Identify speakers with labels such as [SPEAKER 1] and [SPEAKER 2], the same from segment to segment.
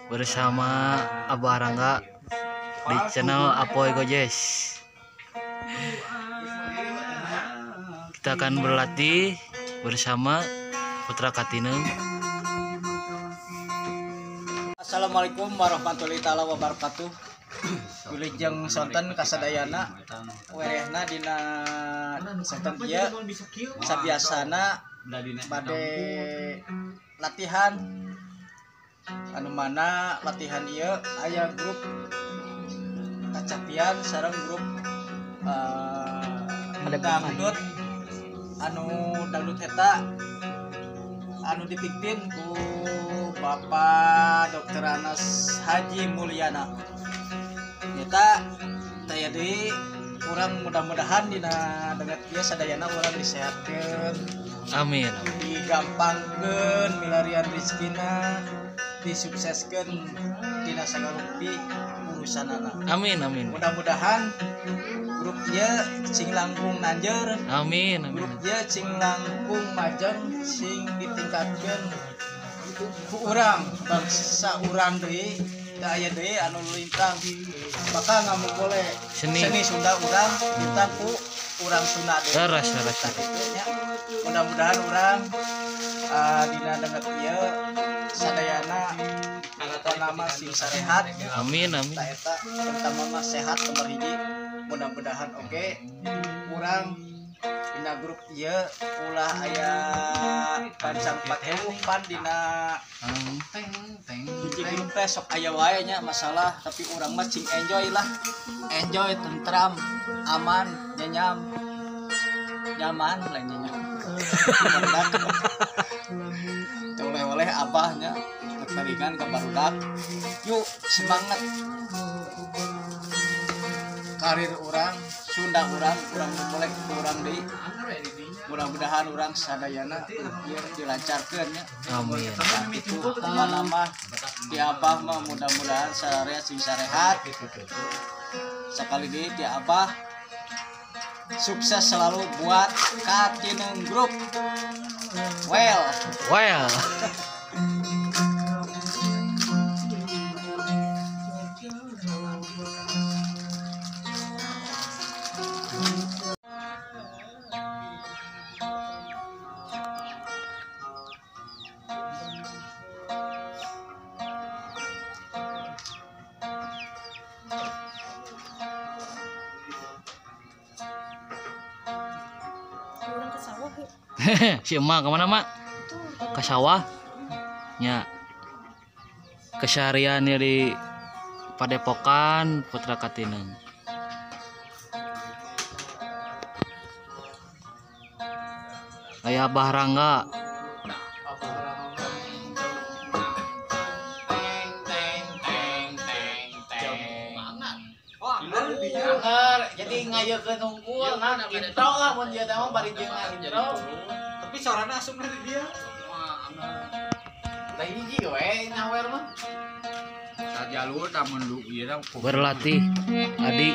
[SPEAKER 1] Bersama Abah Rangga di channel Apoy Gojes. Kita akan berlatih bersama Putra Katineung.
[SPEAKER 2] Assalamualaikum warahmatullahi taala wabarakatuh. Wilujeng sonten kasadayana werehna dina sonten ieu sabiasana bade latihan anu mana latihan ieu aya grup kacapian sareng grup dangdut anu dangdut eta anu dipimpin ku Bapak Dr. Anas Haji Mulyana. Eta taya deui urang mudah-mudahan dina danget ieu sadayana urang disehatkeun.
[SPEAKER 1] Amin.
[SPEAKER 2] Digampangkeun milarian rezekina, disukseskeun dina sagarupi urusanana.
[SPEAKER 1] Amin amin.
[SPEAKER 2] Mudah-mudahan grup ieu cing langkung nanjer.
[SPEAKER 1] Amin amin.
[SPEAKER 2] Grup ieu cing langkung majeng, sing ditingkatkeun ku urang bangsa urang deui, teu aya deui anu lintang bakal ngamukule seni Sunda urang lintang ku urang Sunda deui.
[SPEAKER 1] Leres leres.
[SPEAKER 2] Mudah-mudahan urang dina danget ieu sadayana pertama sing sarehat.
[SPEAKER 1] Amin amin.
[SPEAKER 2] Ta eta pertama mah sehat nomor hiji. Mudah-mudahan oge urang dina grup ieu ulah aya pancang pakewu pan dina hiji grup teh sok aya wae nya masalah, tapi urang mah cing enjoy lah. Enjoy, tentram, aman, nyenyam, nyaman lain nyenyam. Oleh-oleh abahnya kekeringan ke barudak. Yuk semangat karir urang Sunda urang, urang boleh urang deui. Mudah-mudahan urang sadayana ieu dilancarkeun nya.
[SPEAKER 1] Amin.
[SPEAKER 2] Itu pokona mah ti abah mah mudah-mudahan sararea sing sarehat. Sakali deui ti abah sukses selalu buat Katineung Group. Well.
[SPEAKER 1] Well. Si emak kemana mak? Ke sawah. Nya. Keseharian di Padepokan Putra Katineung. Aya Abah Rangga.
[SPEAKER 2] Jadi ngayekeun hungkul nah intro lah mun ieu teh mah bari jeung intro. Tapi sorana asup dari dia. Tah hiji we nyawer mah.
[SPEAKER 3] Sajalur tah mun ieu teh
[SPEAKER 1] berlatih adi.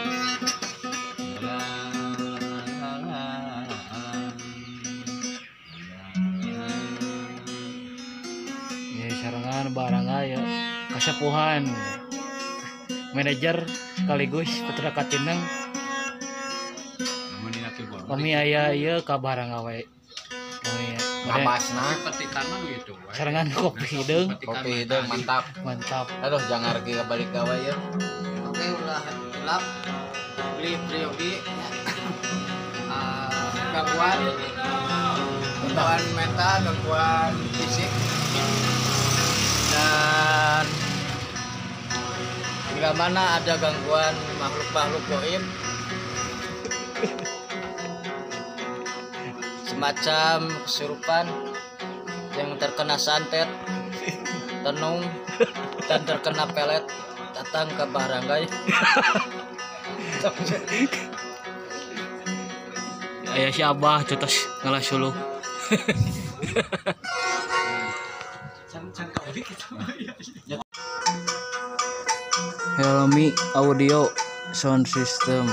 [SPEAKER 1] Ya sarengan barangga ya kasepuhan. Manajer sekaligus Putra Katineung. Kami aya ieu ka barangga we.
[SPEAKER 3] Abasna petikan mah gitu we.
[SPEAKER 1] Sarengan kopi hideung.
[SPEAKER 3] Kopi hideung mantap.
[SPEAKER 1] Mantap.
[SPEAKER 3] Aduh jangan ge balik gawe ya.
[SPEAKER 2] Oke ulah hilap beli priyogi gangguan gangguan mental, gangguan fisik, dan bila mana ada gangguan makhluk-makhluk goib semacam kesurupan yang terkena santet, tenung, dan terkena pelet datang ke baranggai.
[SPEAKER 1] Aya si Abah cetos ngalah suluh. Helmi Audio Sound System.